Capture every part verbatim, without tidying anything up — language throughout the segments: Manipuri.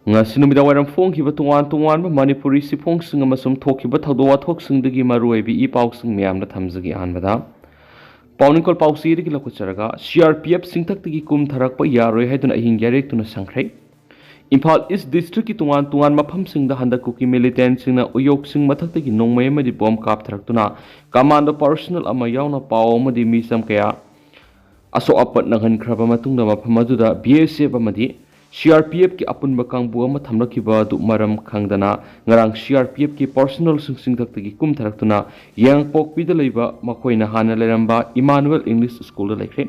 ꯉꯁꯤ ꯅꯨꯃꯤꯗꯥꯡ ꯋꯥꯏꯔꯝ ꯐꯣꯡꯈꯤꯕ ꯇꯣꯉꯥꯟ ꯇꯣꯉꯥꯟꯕ ꯃꯅꯤꯄꯨꯔꯤ ꯆꯦꯐꯣꯡꯁꯤꯡ ꯑꯃꯁꯨꯡ ꯊꯣꯛꯈꯤꯕ ꯊꯧꯗꯣꯛ ꯋꯥꯊꯣꯛꯁꯤꯡꯗꯒꯤ ꯃꯔꯨꯑꯣꯏꯕ ꯏ ꯄꯥꯎꯁꯤꯡ ꯃꯌꯥꯝꯅ ꯊꯝꯖꯒꯦ꯫ ꯑꯍꯥꯟꯕꯗ ꯄꯥꯎꯅꯤꯡꯈꯣꯜ ꯄꯥꯎꯆꯦꯗꯒꯤ ꯂꯧꯈꯠꯆꯔꯒ, ꯁꯤ ꯑꯥꯔ ꯄꯤ ꯑꯦꯐ ꯆꯤꯡꯊꯛꯇꯒꯤ ꯀꯨꯝꯊꯔꯛꯄ ꯌꯥꯔꯣꯏ ꯍꯥꯏꯗꯨꯅ ꯑꯍꯤꯡ ꯌꯥꯔꯦꯛꯇꯨꯅ ꯁꯪꯈ꯭ꯔꯦ꯫ ꯏꯝꯐꯥꯜ ꯏꯁ ꯗꯤꯁꯇ꯭ꯔꯤꯛꯀꯤ ꯇꯣꯉꯥꯟ ꯇꯣꯉꯥꯟ ꯃꯐꯝꯁꯤꯡꯗ ꯍꯟꯗꯛ ꯀꯨꯀꯤ ꯃꯤꯂꯤꯇꯦꯟꯁꯤꯡꯅ ꯎꯌꯣꯛꯁꯤꯡ ꯃꯊꯛꯇꯒꯤ ꯅꯣꯡꯃꯩ ꯑꯃꯗꯤ ꯕꯣꯝ ꯀꯥꯞꯊꯔꯛꯇꯨꯅ ꯀꯃꯥꯟꯗꯣ ꯄꯥꯔꯁꯣꯅꯦꯜ ꯑꯃ ꯌꯥꯎꯅ ꯄꯥꯎ ꯑꯃꯗꯤ ꯃꯤꯆꯝ ꯀꯌꯥ ꯑꯁꯣꯛ ꯑꯄꯟ ꯅꯪꯍꯟꯈ꯭ꯔꯕ ꯃꯇꯨꯡꯗ, ꯃꯐꯝ ꯑꯗꯨꯗ ꯕꯤ ꯑꯦꯁ ꯑꯦꯐ ꯑꯃꯗꯤ ꯁꯤ ꯑꯥꯔ ꯄꯤ ꯑꯦꯐꯀꯤ ꯑꯄꯨꯟꯕ ꯀꯥꯡꯕꯨ ꯑꯃ ꯊꯝꯂꯛꯈꯤꯕ ꯑꯗꯨ ꯃꯔꯝ ꯈꯪꯗꯅ, ꯉꯔꯥꯡ ꯁꯤ ꯑꯥꯔ ꯄꯤ ꯑꯦꯐꯀꯤ ꯄꯥꯔꯁꯣꯅꯦꯜꯁꯤꯡ ꯆꯤꯡꯊꯛꯇꯒꯤ ꯀꯨꯝꯊꯔꯛꯇꯨꯅ ꯌꯥꯡꯄꯣꯛꯄꯤꯗ ꯂꯩꯕ ꯃꯈꯣꯏꯅ ꯍꯥꯟꯅ ꯂꯩꯔꯝꯕ ꯏꯃꯥꯅꯨꯑꯦꯜ ꯏꯪꯂꯤꯁ ꯁ꯭ꯀꯨꯜꯗ ꯂꯩꯈ꯭ꯔꯦ꯫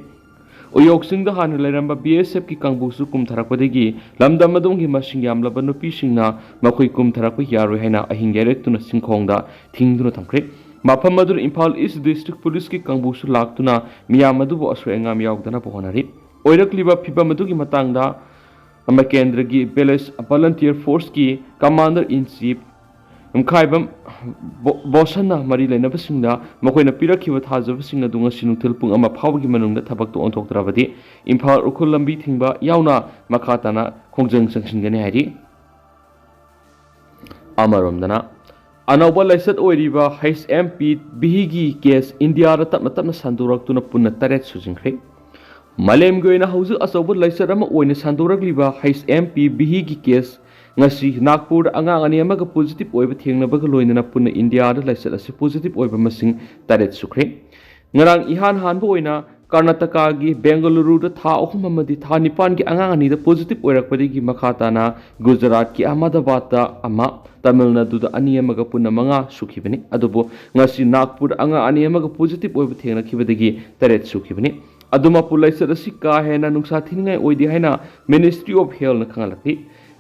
ꯎꯌꯣꯛꯁꯤꯡꯗ ꯍꯥꯟꯅ ꯂꯩꯔꯝꯕ ꯕꯤ ꯑꯦꯁ ꯑꯦꯐꯀꯤ ꯀꯥꯡꯕꯨꯁꯨ ꯀꯨꯝꯊꯔꯛꯄꯗꯒꯤ ꯂꯝꯗꯝ ꯑꯗꯨꯒꯤ ꯃꯁꯤꯡ ꯌꯥꯝꯂꯕ ꯅꯨꯄꯤꯁꯤꯡꯅ ꯃꯈꯣꯏ ꯀꯨꯝꯊꯔꯛꯄ ꯌꯥꯔꯣꯏ ꯍꯥꯏꯅ ꯑꯍꯤꯡ ꯌꯥꯔꯦꯛꯇꯨꯅ ꯆꯤꯡꯈꯣꯡꯗ ꯊꯤꯡꯗꯨꯅ ꯊꯝꯈ꯭ꯔꯦ꯫ ꯃꯐꯝ ꯑꯗꯨꯗ ꯏꯝꯐꯥꯜ ꯏꯁ ꯗꯤꯁꯇ꯭ꯔꯤꯛ ꯄꯨꯂꯤꯁꯀꯤ ꯀꯥꯡꯕꯨꯁꯨ ꯂꯥꯛꯇꯨꯅ ꯃꯤꯌꯥꯝ ꯑꯗꯨꯕꯨ ꯑꯁꯣꯏ ꯑꯉꯥꯝ ꯌꯥꯎꯗꯅꯕ ꯍꯣꯠꯅꯔꯤ꯫ ꯑꯣꯏꯔꯛꯂꯤꯕ ꯐꯤꯚꯝ ꯑꯗꯨꯒꯤ ꯃꯇꯥꯡꯗ ꯃꯀꯦꯟꯗ꯭ꯔꯒꯤ ꯚꯤꯂꯦꯖ ꯚꯣꯂꯟꯇꯤꯌꯔ ꯐꯣꯔꯁꯀꯤ ꯀꯃꯥꯟꯗꯔ ꯏꯟ ꯆꯤꯐ ꯌꯨꯝꯈꯥꯏꯕꯝ ꯕꯣ-, ꯕꯣꯁꯟꯅ ꯃꯔꯤ ꯂꯩꯅꯕꯁꯤꯡꯗ ꯃꯈꯣꯏꯅ ꯄꯤꯔꯛꯈꯤꯕ ꯊꯥꯖꯕꯁꯤꯡ ꯑꯗꯨ ꯉꯁꯤ ꯅꯨꯡꯊꯤꯜ ꯄꯨꯡ ꯑꯃ ꯐꯥꯎꯕꯒꯤ ꯃꯅꯨꯡꯗ ꯊꯕꯛꯇ ꯑꯣꯟꯊꯣꯛꯇ꯭ꯔꯕꯗꯤ ꯏꯝꯐꯥꯜ ꯎꯈ꯭ꯔꯨꯜ ꯂꯝꯕꯤ ꯊꯤꯡꯕ ꯌꯥꯎꯅ ꯃꯈꯥ ꯇꯥꯅ ꯈꯣꯡꯖꯪ ꯆꯪꯁꯤꯟꯒꯅꯤ ꯍꯥꯏꯔꯤ꯫ ꯑꯃꯔꯣꯝꯗꯅ, ꯑꯅꯧꯕ ꯂꯥꯏꯆꯠ ꯑꯣꯏꯔꯤꯕ ꯍꯩꯆ ꯑꯦꯝ ꯄꯤ ꯚꯤꯒꯤ ꯀꯦꯁ ꯏꯟꯗꯤꯌꯥꯗ ꯇꯞꯅ ꯇꯞꯅ ꯁꯟꯗꯣꯔꯛꯇꯨꯅ ꯄꯨꯟꯅ ꯇꯔꯦꯠ ꯁꯨꯖꯤꯟꯈ꯭ꯔꯦ꯫ ꯃꯥꯂꯦꯝꯒꯤ ꯑꯣꯏꯅ ꯍꯧꯖꯤꯛ ꯑꯆꯧꯕ ꯂꯥꯏꯆꯠ ꯑꯃ ꯑꯣꯏꯅ ꯁꯟꯗꯣꯔꯛꯂꯤꯕ ꯍꯩꯆ ꯑꯦꯝ ꯄꯤ ꯚꯤꯒꯤ ꯀꯦꯁ ꯉꯁꯤ ꯅꯥꯒꯄꯨꯔꯗ ꯑꯉꯥꯡ ꯑꯅꯤ ꯑꯃꯒ ꯄꯣꯖꯤꯇꯤꯚ ꯑꯣꯏꯕ ꯊꯦꯡꯅꯕꯒ ꯂꯣꯏꯅꯅ ꯄꯨꯟꯅ ꯏꯟꯗꯤꯌꯥꯗ ꯂꯥꯏꯆꯠ ꯑꯁꯤ ꯄꯣꯖꯤꯇꯤꯚ ꯑꯣꯏꯕ ꯃꯁꯤꯡ ꯇꯔꯦꯠ ꯁꯨꯈ꯭ꯔꯦ꯫ ꯉꯔꯥꯡ ꯏꯍꯥꯟ ꯍꯥꯟꯕ ꯑꯣꯏꯅ ꯀꯔꯅꯥꯇꯀꯥꯒꯤ ꯕꯦꯡꯒꯂꯨꯔꯨꯗ ꯊꯥ ꯑꯍꯨꯝ ꯑꯃꯗꯤ ꯊꯥ ꯅꯤꯄꯥꯟꯒꯤ ꯑꯉꯥꯡ ꯑꯅꯤꯗ ꯄꯣꯖꯤꯇꯤꯚ ꯑꯣꯏꯔꯛꯄꯗꯒꯤ ꯃꯈꯥ ꯇꯥꯅ ꯒꯨꯖꯔꯥꯠꯀꯤ ꯑꯍꯃꯗꯥꯕꯥꯗꯇ ꯑꯃ, ꯇꯥꯃꯤꯜ ꯅꯥꯗꯨꯗ ꯑꯅꯤ ꯑꯃꯒ ꯄꯨꯟꯅ ꯃꯉꯥ ꯁꯨꯈꯤꯕꯅꯤ꯫ ꯑꯗꯨꯕꯨ ꯉꯁꯤ ꯅꯥꯒꯄꯨꯔꯗ ꯑꯉꯥꯡ ꯑꯅꯤ ꯑꯃꯒ ꯄꯣꯖꯤꯇꯤꯚ ꯑꯣꯏꯕ ꯊꯦꯡꯅꯈꯤꯕꯗꯒꯤ ꯇꯔꯦꯠ ꯁꯨꯈꯤꯕꯅꯤ꯫ ꯑꯗꯨꯃꯛꯄꯨ ꯂꯥꯏꯆꯠ ꯑꯁꯤ ꯀꯥ ꯍꯦꯟꯅ ꯅꯨꯡꯁꯥ ꯊꯤꯅꯤꯡꯉꯥꯏ ꯑꯣꯏꯗꯦ ꯍꯥꯏꯅ Ministry of Healthꯅ ꯈꯪꯍꯜꯂꯛꯂꯤ꯫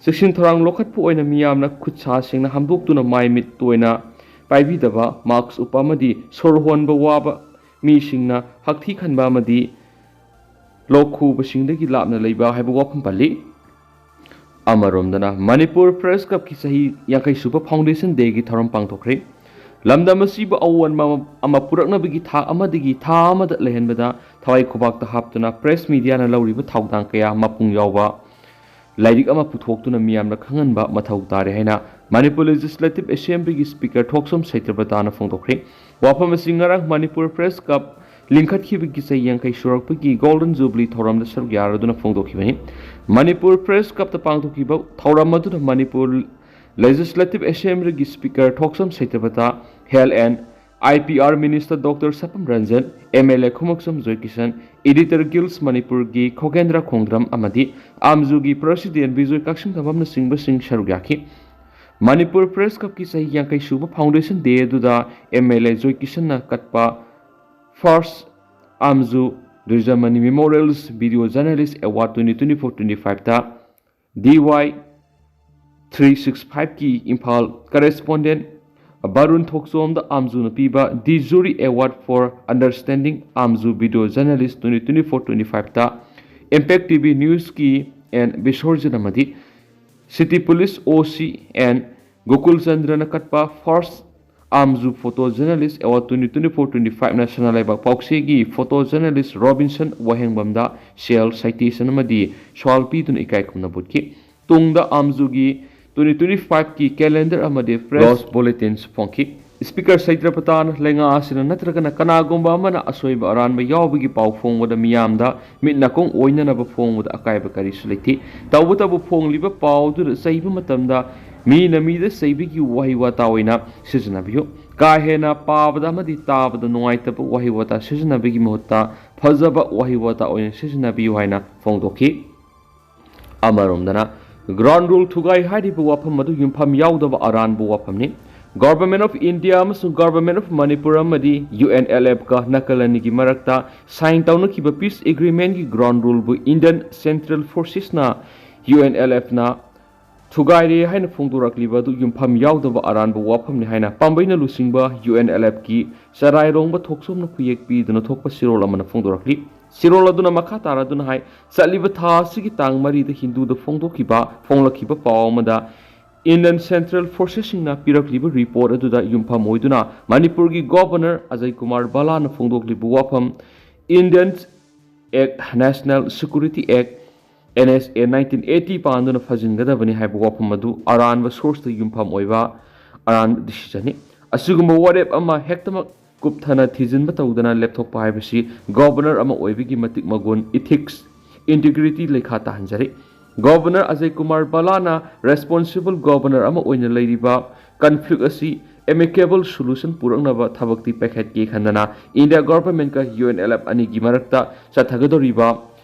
ꯆꯦꯛꯁꯤꯟ ꯊꯧꯔꯥꯡ ꯂꯧꯈꯠꯄ ꯑꯣꯏꯅ ꯃꯤꯌꯥꯝꯅ ꯈꯨꯠ ꯁꯥ ꯁꯦꯡꯅ ꯍꯥꯝꯗꯣꯛꯇꯨꯅ ꯃꯥꯏ ꯃꯤꯠ ꯇꯣꯏꯅ ꯄꯥꯏꯕꯤꯗꯕ, ꯃꯥꯛꯁ ꯎꯞꯄ ꯑꯃꯗꯤ ꯁꯣꯔ ꯍꯣꯟꯕ ꯋꯥꯕ ꯃꯤꯁꯤꯡꯅ ꯍꯛꯊꯤ ꯈꯟꯕ ꯑꯃꯗꯤ ꯂꯣꯛ ꯈꯨꯕꯁꯤꯡꯗꯒꯤ ꯂꯥꯞꯅ ꯂꯩꯕ ꯍꯥꯏꯕ ꯋꯥꯐꯝ ꯄꯜꯂꯤ꯫ ꯑꯃꯔꯣꯝꯗꯅ, ꯃꯅꯤꯄꯨꯔ ꯄ꯭ꯔꯦꯁ ꯀ꯭ꯂꯕꯀꯤ ꯆꯍꯤ ꯌꯥꯡꯈꯩ ꯁꯨꯕ ꯐꯥꯎꯟꯗꯦꯁꯟ ꯗꯦꯒꯤ ꯊꯧꯔꯝ ꯄꯥꯡꯊꯣꯛꯈ꯭ꯔꯦ꯫ ꯂꯝꯗꯝ ꯑꯁꯤꯕꯨ ꯑꯑꯣꯟꯕ ꯑꯃ, ꯑꯃ ꯄꯨꯔꯛꯅꯕꯒꯤ ꯊꯥꯛ ꯑꯃꯗꯒꯤ ꯊꯥ ꯑꯃꯗ ꯂꯩꯍꯟꯕꯗ ꯊꯋꯥꯏ ꯈꯨꯕꯥꯛꯇ ꯍꯥꯞꯇꯨꯅ ꯄ꯭ꯔꯦꯁ ꯃꯤꯗꯤꯌꯥꯅ ꯂꯧꯔꯤꯕ ꯊꯧꯗꯥꯡ ꯀꯌꯥ ꯃꯄꯨꯡ ꯌꯥꯎꯕ ꯂꯥꯏꯔꯤꯛ ꯑꯃ ꯄꯨꯊꯣꯛꯇꯨꯅ ꯃꯤꯌꯥꯝꯗ ꯈꯪꯍꯟꯕ ꯃꯊꯧ ꯇꯥꯔꯦ ꯍꯥꯏꯅ ꯃꯅꯤꯄꯨꯔ ꯂꯦꯖꯤꯁꯂꯦꯇꯤꯚ ꯑꯦꯁꯦꯝꯕ꯭ꯂꯤꯒꯤ ꯁ꯭ꯄꯤꯀꯔ ꯊꯣꯛꯆꯣꯝ ꯁꯩꯇ꯭ꯔꯄꯇꯥꯅ ꯐꯣꯡꯗꯣꯛꯈ꯭ꯔꯦ꯫ ꯋꯥꯐꯝ ꯑꯁꯤ ꯉꯔꯥꯡ ꯃꯅꯤꯄꯨꯔ ꯄ꯭ꯔꯦꯁ ꯀ꯭ꯂꯕ ꯂꯤꯡꯈꯠꯈꯤꯕꯒꯤ ꯆꯍꯤ ꯌꯥꯡꯈꯩ ꯁꯨꯔꯛꯄꯒꯤ ꯒꯣꯜꯗꯟ ꯖꯨꯕꯤꯂꯤ ꯊꯧꯔꯝꯗ ꯁꯔꯨꯛ ꯌꯥꯔꯗꯨꯅ ꯐꯣꯡꯗꯣꯛꯈꯤꯕꯅꯤ꯫ ꯃꯅꯤꯄꯨꯔ ꯄ꯭ꯔꯦꯁ ꯀ꯭ꯂꯕꯇ ꯄꯥꯡꯊꯣꯛꯈꯤꯕ ꯊꯧꯔꯝ ꯑꯗꯨꯗ ꯃꯅꯤꯄꯨꯔ ꯂꯦꯖꯤꯁꯂꯦꯇꯤꯚ ꯑꯦꯁꯦꯝꯕ꯭ꯂꯤꯒꯤ speaker Thokchom Satyabrata, health and I P R minister doctor Sapam Ranjan, M L A Khumukcham Joykishan, editor guild ꯃꯅꯤꯄꯨꯔꯒꯤ ꯈꯣꯒꯦꯟꯗ꯭ꯔ ꯈꯣꯡꯗ꯭ꯔꯝ ꯑꯃꯗꯤ ꯑꯥꯝꯖꯨꯒꯤ ꯄ꯭ꯔꯁꯤꯗꯦꯟ ꯕꯤꯖꯣꯏ ꯀꯛꯆꯤꯡꯊꯦꯝꯕꯝꯅꯆꯤꯡꯕꯁꯤꯡ ꯁꯔꯨꯛ ꯌꯥꯈꯤ꯫ ꯃꯅꯤꯄꯨꯔ ꯄ꯭ꯔꯦꯁ ꯀ꯭ꯂꯕꯀꯤ ꯆꯍꯤ ꯌꯥꯡꯈꯩ ꯁꯨꯕ ꯐꯥꯎꯟꯗꯦꯁꯟ ꯗꯦ ꯑꯗꯨꯗ ꯑꯦꯝ ꯑꯦꯜ ꯑꯦ ꯖꯣꯏꯀꯤꯁꯟꯅ ꯀꯠꯄ ꯐꯥꯔꯁ Amju Durjamani memorials video journalist award twenty twenty four twenty ꯐꯥꯏꯚꯇ ꯗꯤ ꯋꯥꯏ ꯊ꯭ꯔꯤ ꯁꯤꯛꯁ ꯐꯥꯏꯚꯀꯤ ꯏꯝꯐꯥꯜ ꯀꯔꯦꯁꯄꯣꯟꯗꯦꯟ ꯕꯥꯔꯨꯟ ꯊꯣꯛꯆꯣꯝꯗ ꯑꯥꯝꯖꯨꯅ ꯄꯤꯕ D jury award for understanding Amju video journalist twenty twenty four twenty ꯐꯥꯏꯚꯇ ꯏꯝꯄꯦꯛ ꯇꯤ ꯚꯤ ꯅ꯭ꯌꯨꯁꯀꯤ ꯑꯦꯟ ꯕꯤꯁꯣꯔꯖꯤꯠ ꯑꯃꯗꯤ city police O C N Gokul ꯆꯟꯗ꯭ꯔꯅ ꯀꯠꯄ ꯐꯥꯔꯁ Amju photo journalist award twenty twenty four twenty ꯐꯥꯏꯚꯅ ꯁꯅꯥ ꯂꯩꯕꯥꯛ ꯄꯥꯎꯆꯦꯒꯤ ꯐꯣꯇꯣ ꯖꯔꯅꯦꯂꯤꯁ ꯔꯣꯕꯤꯟꯁꯟ ꯋꯥꯍꯦꯡꯕꯝꯗ ꯁꯦꯜ, ꯁꯥꯏꯇꯦꯁꯟ ꯑꯃꯗꯤ ꯁ꯭ꯋꯥꯜ ꯄꯤꯗꯨꯅ ꯏꯀꯥꯏ ꯈꯨꯝꯅꯕ ꯎꯠꯈꯤ꯫ ꯇꯨꯡꯗ ꯑꯥꯝꯖꯨꯒꯤ ꯇ꯭ꯋꯦꯟꯇꯤ ꯇ꯭ꯋꯦꯟꯇꯤ ꯐꯥꯏꯚꯀꯤ ꯀꯦꯂꯦꯟꯗꯔ ꯑꯃꯗꯤ ꯄ꯭ꯔꯦꯁ ꯕꯨꯂꯦꯇꯤꯟꯁ ꯐꯣꯡꯈꯤ꯫ ꯁ꯭ꯄꯤꯀꯔ ꯁꯩꯇ꯭ꯔꯄꯇꯥꯅ ꯂꯩꯉꯥꯛ ꯑꯁꯤꯅ ꯅꯠꯇ꯭ꯔꯒꯅ ꯀꯅꯥꯒꯨꯝꯕ ꯑꯃꯅ ꯑꯁꯣꯏꯕ ꯑꯔꯥꯟꯕ ꯌꯥꯎꯕꯒꯤ ꯄꯥꯎ ꯐꯣꯡꯕꯗ ꯃꯤꯌꯥꯝꯗ ꯃꯤꯠ ꯅꯥꯀꯣꯡ ꯑꯣꯏꯅꯅꯕ ꯐꯣꯡꯕꯗ ꯑꯀꯥꯏꯕ ꯀꯔꯤꯁꯨ ꯂꯩꯇꯦ꯫ ꯇꯧꯕꯇꯕꯨ ꯐꯣꯡꯂꯤꯕ ꯄꯥꯎ ꯑꯗꯨꯗ ꯆꯩꯕ ꯃꯇꯝꯗ ꯃꯤꯅ ꯃꯤꯗ ꯆꯩꯕꯒꯤ ꯋꯥꯍꯩ ꯋꯥꯇꯥ ꯑꯣꯏꯅ ꯁꯤꯖꯤꯟꯅꯕꯤꯌꯨ꯫ ꯀꯥ ꯍꯦꯟꯅ ꯄꯥꯕꯗ ꯑꯃꯗꯤ ꯇꯥꯕꯗ ꯅꯨꯡꯉꯥꯏꯇꯕ ꯋꯥꯍꯩ ꯋꯥꯇꯥ ꯁꯤꯖꯤꯟꯅꯕꯒꯤ ꯃꯍꯨꯠꯇ ꯐꯖꯕ ꯋꯥꯍꯩ ꯋꯥꯇꯥ ꯑꯣꯏꯅ ꯁꯤꯖꯤꯟꯅꯕꯤꯌꯨ ꯍꯥꯏꯅ ꯐꯣꯡꯗꯣꯛꯈꯤ꯫ ꯑꯃꯔꯣꯝꯗꯅ, ꯒ꯭ꯔꯥꯎꯟ ꯔꯨꯜ ꯊꯨꯒꯥꯏ ꯍꯥꯏꯔꯤꯕ ꯋꯥꯐꯝ ꯑꯗꯨ ꯌꯨꯝꯐꯝ ꯌꯥꯎꯗꯕ ꯑꯔꯥꯟꯕ ꯋꯥꯐꯝꯅꯤ꯫ Government of India ꯑꯃꯁꯨꯡ Government of ꯃꯅꯤꯄꯨꯔ ꯑꯃꯗꯤ ꯌꯨ ꯑꯦꯟ ꯑꯦꯜ ꯑꯦꯐꯀ ꯅꯥꯀꯜ ꯑꯅꯤꯒꯤ ꯃꯔꯛꯇ ꯁꯥꯏꯟ ꯇꯧꯅꯈꯤꯕ ꯄꯤꯁ ꯑꯦꯒ꯭ꯔꯤꯃꯦꯟꯒꯤ ꯒ꯭ꯔꯥꯎꯟ ꯔꯨꯜꯕꯨ ꯏꯟꯗꯤꯌꯟ ꯁꯦꯟꯇ꯭ꯔꯦꯜ ꯐꯣꯔꯁꯦꯁꯅ ꯌꯨ ꯑꯦꯟ ꯑꯦꯜ ꯑꯦꯐꯅ ꯊꯨꯒꯥꯏꯔꯦ ꯍꯥꯏꯅ ꯐꯣꯡꯗꯣꯔꯛꯂꯤꯕ ꯑꯗꯨ ꯌꯨꯝꯐꯝ ꯌꯥꯎꯗꯕ ꯑꯔꯥꯟꯕ ꯋꯥꯐꯝꯅꯤ ꯍꯥꯏꯅ ꯄꯥꯝꯕꯩꯅ ꯂꯨꯆꯤꯡꯕ ꯌꯨ ꯑꯦꯟ ꯑꯦꯜ ꯑꯦꯐꯀꯤ ꯆꯔꯥꯏꯔꯣꯡꯕ ꯊꯣꯛꯆꯣꯝꯅ ꯈꯨꯌꯦꯛ ꯄꯤꯗꯨꯅ ꯊꯣꯛꯄ ꯆꯦꯔꯣꯜ ꯑꯃꯅ ꯐꯣꯡꯗꯣꯔꯛꯂꯤ꯫ ꯆꯦꯔꯣꯜ ꯑꯗꯨꯅ ꯃꯈꯥ ꯇꯥꯔꯗꯨꯅ ꯍꯥꯏ, ꯆꯠꯂꯤꯕ ꯊꯥ ꯑꯁꯤꯒꯤ ꯇꯥꯡ ꯃꯔꯤꯗ ꯍꯤꯟꯗꯨꯗ ꯐꯣꯡꯗꯣꯛꯈꯤꯕ, ꯐꯣꯡꯂꯛꯈꯤꯕ ꯄꯥꯎ ꯑꯃꯗ ꯏꯟꯗꯤꯌꯟ ꯁꯦꯟꯇ꯭ꯔꯦꯜ ꯐꯣꯔꯁꯦꯁꯁꯤꯡꯅ ꯄꯤꯔꯛꯂꯤꯕ ꯔꯤꯄꯣꯔꯠ ꯑꯗꯨꯗ ꯌꯨꯝꯐꯝ ꯑꯣꯏꯗꯨꯅ ꯃꯅꯤꯄꯨꯔꯒꯤ ꯒꯣꯚꯔꯅꯔ ꯑꯖꯌ ꯀꯨꯃꯥꯔ ꯚꯜꯂꯥꯅ ꯐꯣꯡꯗꯣꯛꯂꯤꯕ ꯋꯥꯐꯝ, Indian Act, National Security Act, N S A nineteen eighty ꯄꯥꯟꯗꯨꯅ ꯐꯖꯤꯟꯒꯗꯕꯅꯤ ꯍꯥꯏꯕ ꯋꯥꯐꯝ ꯑꯗꯨ ꯑꯔꯥꯟꯕ ꯁꯣꯔꯁꯇ ꯌꯨꯝꯐꯝ ꯑꯣꯏꯕ ꯑꯔꯥꯟꯕ ꯗꯤꯁꯤꯖꯟꯅꯤ꯫ ꯑꯁꯤꯒꯨꯝꯕ ꯋꯥꯔꯦꯞ ꯑꯃ ꯍꯦꯛꯇꯃꯛ ꯀꯨꯞꯊꯅ ꯊꯤꯖꯤꯟꯕ ꯇꯧꯗꯅ ꯂꯦꯞꯊꯣꯛꯄ ꯍꯥꯏꯕꯁꯤ ꯒꯣꯚꯔꯅꯔ ꯑꯃ ꯑꯣꯏꯕꯒꯤ ꯃꯇꯤꯛ ꯃꯒꯨꯟ, ethics, integrity ꯂꯩꯈꯥ ꯇꯥꯍꯟꯖꯔꯤ꯫ Governor Ajay Kumar ꯕꯂꯥꯅ responsible governor ꯑꯃ ꯑꯣꯏꯅ ꯂꯩꯔꯤꯕ ꯀꯟꯐ꯭ꯂꯤꯛ ꯑꯁꯤ ꯑꯦꯃꯤꯀꯦꯕꯜ ꯁꯣꯂꯨꯁꯟ ꯄꯨꯔꯛꯅꯕ ꯊꯕꯛꯇꯤ ꯄꯥꯏꯈꯠꯀꯦ ꯈꯟꯗꯅ ꯏꯟꯗꯤꯌꯥ ꯒꯣꯚꯔꯟꯃꯦꯟꯠꯀ ꯌꯨ ꯑꯦꯟ ꯑꯦꯜ ꯑꯦꯐ ꯑꯅꯤꯒꯤ ꯃꯔꯛꯇ ꯆꯠꯊꯒꯗꯧꯔꯤꯕ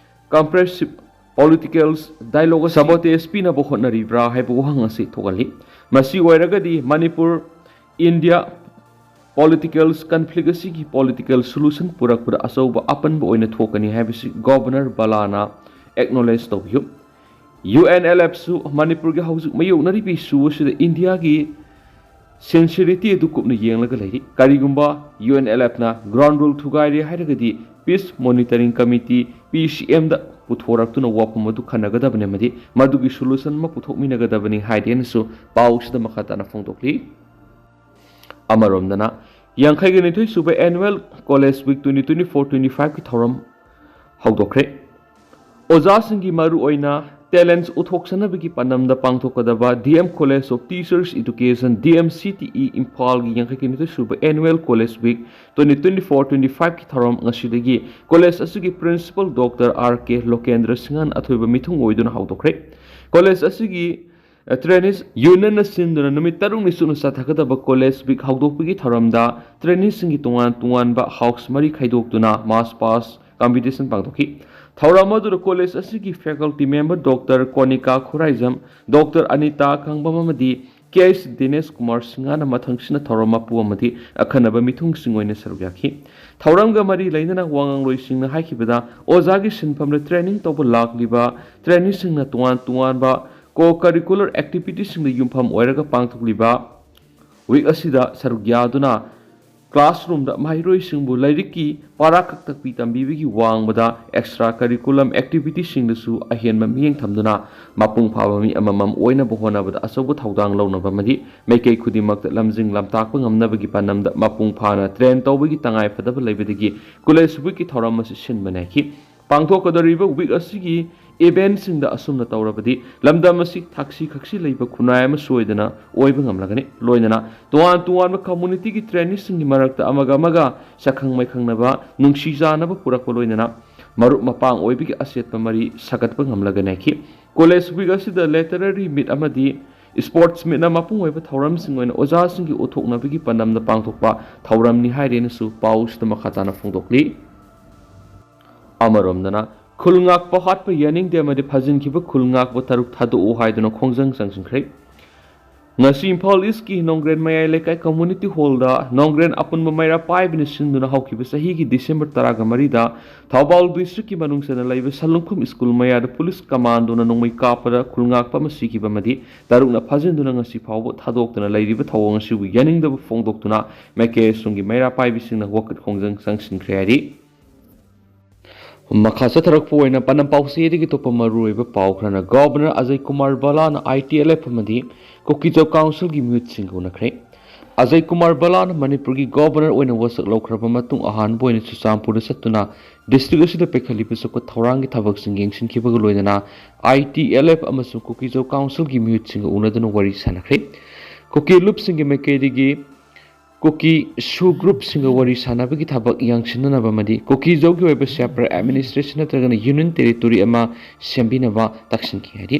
ꯀꯝꯄ꯭ꯔꯦꯁꯤꯞ ꯄꯣꯂꯤꯇꯤꯀꯦꯜꯁ ꯗꯥꯏꯂꯣꯒ ꯁꯕꯣꯇꯦꯖ ꯄꯤꯅꯕ ꯍꯣꯠꯅꯔꯤꯕ꯭ꯔꯥ ꯍꯥꯏꯕ ꯋꯥꯍꯪ ꯑꯁꯤ ꯊꯣꯛꯍꯜꯂꯤ꯫ ꯃꯁꯤ ꯑꯣꯏꯔꯒꯗꯤ ꯃꯅꯤꯄꯨꯔ ꯏꯟꯗꯤꯌꯥ ꯄꯣꯂꯤꯇꯤꯀꯦꯜꯁ ꯀꯟꯐ꯭ꯂꯤꯛ ꯑꯁꯤꯒꯤ ꯄꯣꯂꯤꯇꯤꯀꯦꯜ ꯁꯣꯂꯨꯁꯟ ꯄꯨꯔꯛꯄꯗ ꯑꯆꯧꯕ ꯑꯄꯟꯕ ꯑꯣꯏꯅ ꯊꯣꯛꯀꯅꯤ ꯍꯥꯏꯕꯁꯤ ꯒꯣꯚꯔꯅꯔ ꯕꯂꯥꯅ ꯑꯦꯛꯅꯣꯂꯦꯖ ꯇꯧꯕꯤꯌꯨ꯫ ꯌꯨ ꯑꯦꯟ ꯑꯦꯜ ꯑꯦꯐꯁꯨ ꯃꯅꯤꯄꯨꯔꯒꯤ ꯍꯧꯖꯤꯛ ꯃꯥꯌꯣꯛꯅꯔꯤꯕ ꯏꯁꯨ ꯑꯁꯤꯗ ꯏꯟꯗꯤꯌꯥꯒꯤ ꯁꯤꯟꯁꯤꯔꯤꯇꯤ ꯑꯗꯨ ꯀꯨꯞꯅ ꯌꯦꯡꯂꯒ ꯂꯩꯔꯤ꯫ ꯀꯔꯤꯒꯨꯝꯕ ꯌꯨ ꯑꯦꯟ ꯑꯦꯜ ꯑꯦꯐꯅ ꯒ꯭ꯔꯥꯎꯟ ꯔꯨꯜ ꯊꯨꯒꯥꯏꯔꯦ ꯍꯥꯏꯔꯒꯗꯤ ꯄꯤꯁ ꯃꯣꯅꯤꯇꯔꯤꯡ ꯀꯃꯤꯇꯤ, ꯄꯤ ꯁꯤ ꯑꯦꯝꯗ ꯄꯨꯊꯣꯔꯛꯇꯨꯅ ꯋꯥꯐꯝ ꯑꯗꯨ ꯈꯟꯅꯒꯗꯕꯅꯤ ꯑꯃꯗꯤ ꯃꯗꯨꯒꯤ ꯁꯣꯂꯨꯁꯟ ꯑꯃ ꯄꯨꯊꯣꯛꯃꯤꯟꯅꯒꯗꯕꯅꯤ ꯍꯥꯏꯔꯦꯅꯁꯨ ꯄꯥꯎꯁꯤꯗ ꯃꯈꯥ ꯇꯥꯅ ꯐꯣꯡꯗꯣꯛꯂꯤ꯫ ꯑꯃꯔꯣꯝꯗꯅ, ꯌꯥꯡꯈꯩꯒ ꯅꯤꯊꯣꯏ ꯁꯨꯕ annual college week twenty twenty four twenty ꯐꯥꯏꯚꯀꯤ ꯊꯧꯔꯝ ꯍꯧꯗꯣꯛꯈ꯭ꯔꯦ꯫ ꯑꯣꯖꯥꯁꯤꯡꯒꯤ ꯃꯔꯨꯑꯣꯏꯅ ꯇꯦꯂꯦꯟꯠꯁ ꯎꯠꯊꯣꯛꯆꯅꯕꯒꯤ ꯄꯥꯟꯗꯝꯗ ꯄꯥꯡꯊꯣꯛꯀꯗꯕ D M college of teachers education, D M C T E, ꯏꯝꯐꯥꯜꯒꯤ ꯌꯥꯡꯈꯩꯒ ꯅꯤꯊꯣꯏ ꯁꯨꯕ annual college week twenty twenty four twenty ꯐꯥꯏꯚꯀꯤ ꯊꯧꯔꯝ ꯉꯁꯤꯗꯒꯤ ꯀꯣꯂꯦꯖ ꯑꯁꯤꯒꯤ ꯄ꯭ꯔꯤꯟꯁꯤꯄꯜ ꯗꯣꯛꯇꯔ ꯑꯥꯔ ꯀꯦ ꯂꯣꯀꯦꯟꯗ꯭ꯔ ꯁꯤꯡꯍꯟ ꯑꯊꯣꯏꯕ ꯃꯤꯊꯨꯡ ꯑꯣꯏꯗꯨꯅ ꯍꯧꯗꯣꯛꯈ꯭ꯔꯦ꯫ ꯀꯣꯂꯦꯖ ꯑꯁꯤꯒꯤ ꯇ꯭ꯔꯦꯅꯤꯁ ꯌꯨꯅꯤꯌꯟꯅ ꯁꯤꯟꯗꯨꯅ ꯅꯨꯃꯤꯠ ꯇꯔꯨꯛꯅꯤ ꯆꯨꯞꯅ ꯆꯠꯊꯒꯗꯕ ꯀꯣꯂꯦꯖ ꯋꯤꯛ ꯍꯧꯗꯣꯛꯄꯒꯤ ꯊꯧꯔꯝꯗ ꯇ꯭ꯔꯦꯅꯤꯁꯁꯤꯡꯒꯤ ꯇꯣꯉꯥꯟ ꯇꯣꯉꯥꯟꯕ ꯍꯥꯎꯁ ꯃꯔꯤ ꯈꯥꯏꯗꯣꯛꯇꯨꯅ ꯃꯥꯔꯆ ꯄꯥꯁ ꯀꯝꯄꯤꯇꯤꯁꯟ ꯄꯥꯡꯊꯣꯛꯈꯤ꯫ ꯊꯧꯔꯝ ꯑꯗꯨꯗ ꯀꯣꯂꯦꯖ ꯑꯁꯤꯒꯤ faculty member doctor ꯀꯣꯅꯤꯀꯥ Khuraijam, doctor Anita ꯈꯥꯡꯕꯝ ꯑꯃꯗꯤ ꯀꯦ ꯑꯩꯆ ꯗꯤꯅꯦꯁ ꯀꯨꯃꯥꯔ ꯁꯤꯡꯍꯅ ꯃꯊꯪꯁꯤꯠꯅ ꯊꯧꯔꯝ ꯃꯄꯨ ꯑꯃꯗꯤ ꯑꯈꯟꯅꯕ ꯃꯤꯊꯨꯡꯁꯤꯡ ꯑꯣꯏꯅ ꯁꯔꯨꯛ ꯌꯥꯈꯤ꯫ ꯊꯧꯔꯝꯒ ꯃꯔꯤ ꯂꯩꯅꯅ ꯋꯥ ꯉꯥꯡꯂꯣꯏꯁꯤꯡꯅ ꯍꯥꯏꯈꯤꯕꯗ, ꯑꯣꯖꯥꯒꯤ ꯁꯤꯟꯐꯝꯗ ꯇ꯭ꯔꯦꯅꯤꯡ ꯇꯧꯕ ꯂꯥꯛꯂꯤꯕ ꯇ꯭ꯔꯦꯅꯤꯁꯤꯡꯅ ꯇꯣꯉꯥꯟ ꯇꯣꯉꯥꯟꯕ ꯀꯣ ꯀꯔꯤꯀꯨꯂꯔ ꯑꯦꯛꯇꯤꯚꯤꯇꯤꯁꯤꯡꯗ ꯌꯨꯝꯐꯝ ꯑꯣꯏꯔꯒ ꯄꯥꯡꯊꯣꯛꯂꯤꯕ ꯋꯤꯛ ꯑꯁꯤꯗ ꯁꯔꯨꯛ ꯌꯥꯗꯨꯅ ꯀ꯭ꯂꯥꯁꯔꯨꯝꯗ ꯃꯍꯩꯔꯣꯏꯁꯤꯡꯕꯨ ꯂꯥꯏꯔꯤꯛꯀꯤ ꯄꯥꯔꯥ ꯈꯛ ꯇꯥꯛꯄꯤ ꯇꯝꯕꯤꯕꯒꯤ ꯋꯥꯡꯃꯗ ꯑꯦꯛꯁꯇ꯭ꯔꯥ ꯀꯔꯤꯀꯨꯂꯝ ꯑꯦꯛꯇꯤꯚꯤꯇꯤꯁꯤꯡꯗꯁꯨ ꯑꯍꯦꯟꯕ ꯃꯤꯠꯌꯦꯡ ꯊꯝꯗꯨꯅ ꯃꯄꯨꯡ ꯐꯥꯕ ꯃꯤ ꯑꯃꯃꯝ ꯑꯣꯏꯅꯕ ꯍꯣꯠꯅꯕꯗ ꯑꯆꯧꯕ ꯊꯧꯗꯥꯡ ꯂꯧꯅꯕ ꯑꯃꯗꯤ ꯃꯥꯏꯀꯩ ꯈꯨꯗꯤꯡꯃꯛꯇ ꯂꯝꯖꯤꯡ ꯂꯝꯇꯥꯛꯄ ꯉꯝꯅꯕꯒꯤ ꯄꯥꯟꯗꯝꯗ ꯃꯄꯨꯡ ꯐꯥꯅ ꯇ꯭ꯔꯦꯟ ꯇꯧꯕꯒꯤ ꯇꯉꯥꯏꯐꯗꯕ ꯂꯩꯕꯗꯒꯤ ꯀꯣꯂꯦꯖ ꯋꯤꯛꯀꯤ ꯊꯧꯔꯝ ꯑꯁꯤ ꯁꯤꯟꯕ ꯅꯥꯏꯈꯤ꯫ ꯄꯥꯡꯊꯣꯛꯀꯗꯧꯔꯤꯕ ꯋꯤꯛ ꯑꯁꯤꯒꯤ ꯏꯚꯦꯟꯠꯁꯤꯡꯗ ꯑꯁꯨꯝꯅ ꯇꯧꯔꯕꯗꯤ ꯂꯝꯗꯝ ꯑꯁꯤ ꯊꯛꯁꯤ ꯈꯛꯁꯤ ꯂꯩꯕ ꯈꯨꯟꯅꯥꯏ ꯑꯃ ꯁꯣꯏꯗꯅ ꯑꯣꯏꯕ ꯉꯝꯂꯒꯅꯤ꯫ ꯂꯣꯏꯅꯅ ꯇꯣꯉꯥꯟ ꯇꯣꯉꯥꯟꯕ ꯀꯝꯃꯨꯅꯤꯇꯤꯒꯤ ꯇ꯭ꯔꯦꯟꯗꯤꯡꯁꯤꯡꯒꯤ ꯃꯔꯛꯇ ꯑꯃꯒ ꯑꯃꯒ ꯁꯛꯈꯪ ꯃꯥꯏꯈꯪꯅꯕ, ꯅꯨꯡꯁꯤ ꯆꯥꯟꯅꯕ ꯄꯨꯔꯛꯄ ꯂꯣꯏꯅꯅ ꯃꯔꯨꯞ ꯃꯄꯥꯡ ꯑꯣꯏꯕꯒꯤ ꯑꯆꯦꯠꯄ ꯃꯔꯤ ꯁꯥꯒꯠꯄ ꯉꯝꯂꯒꯅꯤ ꯍꯥꯏꯈꯤ꯫ ꯀꯣꯂꯦꯖ ꯋꯤꯛ ꯑꯁꯤꯗ ꯂꯤꯇꯔꯦꯔꯤ ꯃꯤꯠ ꯑꯃꯗꯤ ꯁ꯭ꯄꯣꯔꯠꯁ ꯃꯤꯠꯅ ꯃꯄꯨꯡ ꯑꯣꯏꯕ ꯊꯧꯔꯝꯁꯤꯡ ꯑꯣꯏꯅ ꯑꯣꯖꯥꯁꯤꯡꯒꯤ ꯎꯠꯊꯣꯛꯅꯕꯒꯤ ꯄꯥꯟꯗꯝꯗ ꯄꯥꯡꯊꯣꯛꯄ ꯊꯧꯔꯝꯅꯤ ꯍꯥꯏꯔꯦꯅꯁꯨ ꯄꯥꯎꯁꯤꯗ ꯃꯈꯥ ꯇꯥꯅ ꯐꯣꯡꯗꯣꯛꯂꯤ꯫ ꯑꯃꯔꯣꯝꯗꯅ, ꯈꯨꯜ ꯉꯥꯛꯄ ꯍꯥꯠꯄ ꯌꯥꯅꯤꯡꯗꯦ ꯑꯃꯗꯤ ꯐꯥꯖꯤꯟꯈꯤꯕ ꯈꯨꯜ ꯉꯥꯛꯄ ꯇꯔꯨꯛ ꯊꯥꯗꯣꯛꯎ ꯍꯥꯏꯗꯨꯅ ꯈꯣꯡꯖꯪ ꯆꯪꯁꯤꯟꯈ꯭ꯔꯦ꯫ ꯉꯁꯤ ꯏꯝꯐꯥꯜ ꯏꯁꯀꯤ ꯅꯣꯡꯒ꯭ꯔꯦꯟ ꯃꯌꯥꯏ ꯂꯩꯀꯥꯏ ꯀꯝꯃꯨꯅꯤꯇꯤ ꯍꯣꯜꯗ ꯅꯣꯡꯒ꯭ꯔꯦꯟ ꯑꯄꯨꯟꯕ ꯃꯩꯔꯥ ꯄꯥꯏꯕꯅ ꯁꯤꯟꯗꯨꯅ ꯍꯧꯈꯤꯕ ꯆꯍꯤꯒꯤ ꯗꯤꯁꯦꯝꯕꯔ ꯇꯔꯥꯒ ꯃꯔꯤꯗ ꯊꯧꯕꯥꯜ ꯗꯤꯁꯇ꯭ꯔꯤꯛꯀꯤ ꯃꯅꯨꯡ ꯆꯟꯅ ꯂꯩꯕ ꯁꯂꯨꯡꯈꯨꯝ ꯁ꯭ꯀꯨꯜ ꯃꯌꯥꯗ ꯄꯨꯂꯤꯁ ꯀꯃꯥꯟꯗꯣꯅ ꯅꯣꯡꯃꯩ ꯀꯥꯞꯄꯗ ꯈꯨꯜ ꯉꯥꯛꯄ ꯑꯃ ꯁꯤꯈꯤꯕ ꯑꯃꯗꯤ ꯇꯔꯨꯛꯅ ꯐꯥꯖꯤꯟꯗꯨꯅ ꯉꯁꯤ ꯐꯥꯎꯕ ꯊꯥꯗꯣꯛꯇꯅ ꯂꯩꯔꯤꯕ ꯊꯧꯑꯣꯡ ꯑꯁꯤꯕꯨ ꯌꯥꯅꯤꯡꯗꯕ ꯐꯣꯡꯗꯣꯛꯇꯨꯅ ꯃꯥꯏꯀꯩ ꯑꯁꯣꯝꯒꯤ ꯃꯩꯔꯥ ꯄꯥꯏꯕꯤꯁꯤꯡꯅ ꯋꯥꯀꯠ ꯈꯣꯡꯖꯪ ꯆꯪꯁꯤꯟꯈ꯭ꯔꯦ ꯍꯥꯏꯔꯤ꯫ ꯃꯈꯥ ꯆꯠꯊꯔꯛꯄ ꯑꯣꯏꯅ ꯄꯥꯟꯗꯝ ꯄꯥꯎꯆꯦꯗꯒꯤ ꯑꯇꯣꯞꯄ ꯃꯔꯨꯑꯣꯏꯕ ꯄꯥꯎ ꯈꯔꯅ, ꯒꯣꯕꯔꯅꯔ ꯑꯖꯌ ꯀꯨꯃꯥꯔ ꯚꯜꯂꯥꯅ ꯑꯥꯏ ꯇꯤ ꯑꯦꯜ ꯑꯦꯐ ꯑꯃꯗꯤ ꯀꯨꯀꯤꯖꯧ ꯀꯥꯎꯟꯁꯤꯜꯒꯤ ꯃꯤꯍꯨꯠꯁꯤꯡꯒ ꯎꯅꯈ꯭ꯔꯦ꯫ ꯑꯖꯌ ꯀꯨꯃꯥꯔ ꯚꯜꯂꯥꯅ ꯃꯅꯤꯄꯨꯔꯒꯤ ꯒꯣꯕꯔꯅꯔ ꯑꯣꯏꯅ ꯋꯥꯁꯛ ꯂꯧꯈ꯭ꯔꯕ ꯃꯇꯨꯡ ꯑꯍꯥꯟꯕ ꯑꯣꯏꯅ ꯆꯨꯔꯆꯥꯟꯄꯨꯔꯗ ꯆꯠꯇꯨꯅ ꯗꯤꯁꯇ꯭ꯔꯤꯛ ꯑꯁꯤꯗ ꯄꯩꯈꯠꯂꯤꯕ ꯆꯥꯎꯈꯠ ꯊꯧꯔꯥꯡꯒꯤ ꯊꯕꯛꯁꯤꯡ ꯌꯦꯡꯁꯤꯟꯈꯤꯕꯒ ꯂꯣꯏꯅꯅ ꯑꯥꯏ ꯇꯤ ꯑꯦꯜ ꯑꯦꯐ ꯑꯃꯁꯨꯡ ꯀꯨꯀꯤꯖꯧ ꯀꯥꯎꯟꯁꯤꯜꯒꯤ ꯃꯤꯍꯨꯠꯁꯤꯡꯒ ꯎꯅꯗꯨꯅ ꯋꯥꯔꯤ ꯁꯥꯟꯅꯈ꯭ꯔꯦ꯫ ꯀꯨꯀꯤ ꯂꯨꯞꯁꯤꯡꯒꯤ ꯃꯥꯏꯀꯩꯗꯒꯤ ꯀꯨꯀꯤ ꯁꯨ ꯒ꯭ꯔꯨꯞꯁꯤꯡꯒ ꯋꯥꯔꯤ ꯁꯥꯟꯅꯕꯒꯤ ꯊꯕꯛ ꯌꯥꯡꯁꯤꯟꯅꯅꯕ ꯑꯃꯗꯤ ꯀꯨꯀꯤꯖꯧꯒꯤ ꯑꯣꯏꯕ ꯁꯦꯄꯔꯦꯠ ꯑꯦꯗꯃꯤꯅꯤꯁꯇ꯭ꯔꯦꯁꯟ ꯅꯠꯇ꯭ꯔꯒꯅ ꯌꯨꯅꯤꯌꯟ ꯇꯦꯔꯤꯇꯣꯔꯤ ꯑꯃ ꯁꯦꯝꯕꯤꯅꯕ ꯇꯛꯁꯤꯟꯈꯤ ꯍꯥꯏꯔꯤ꯫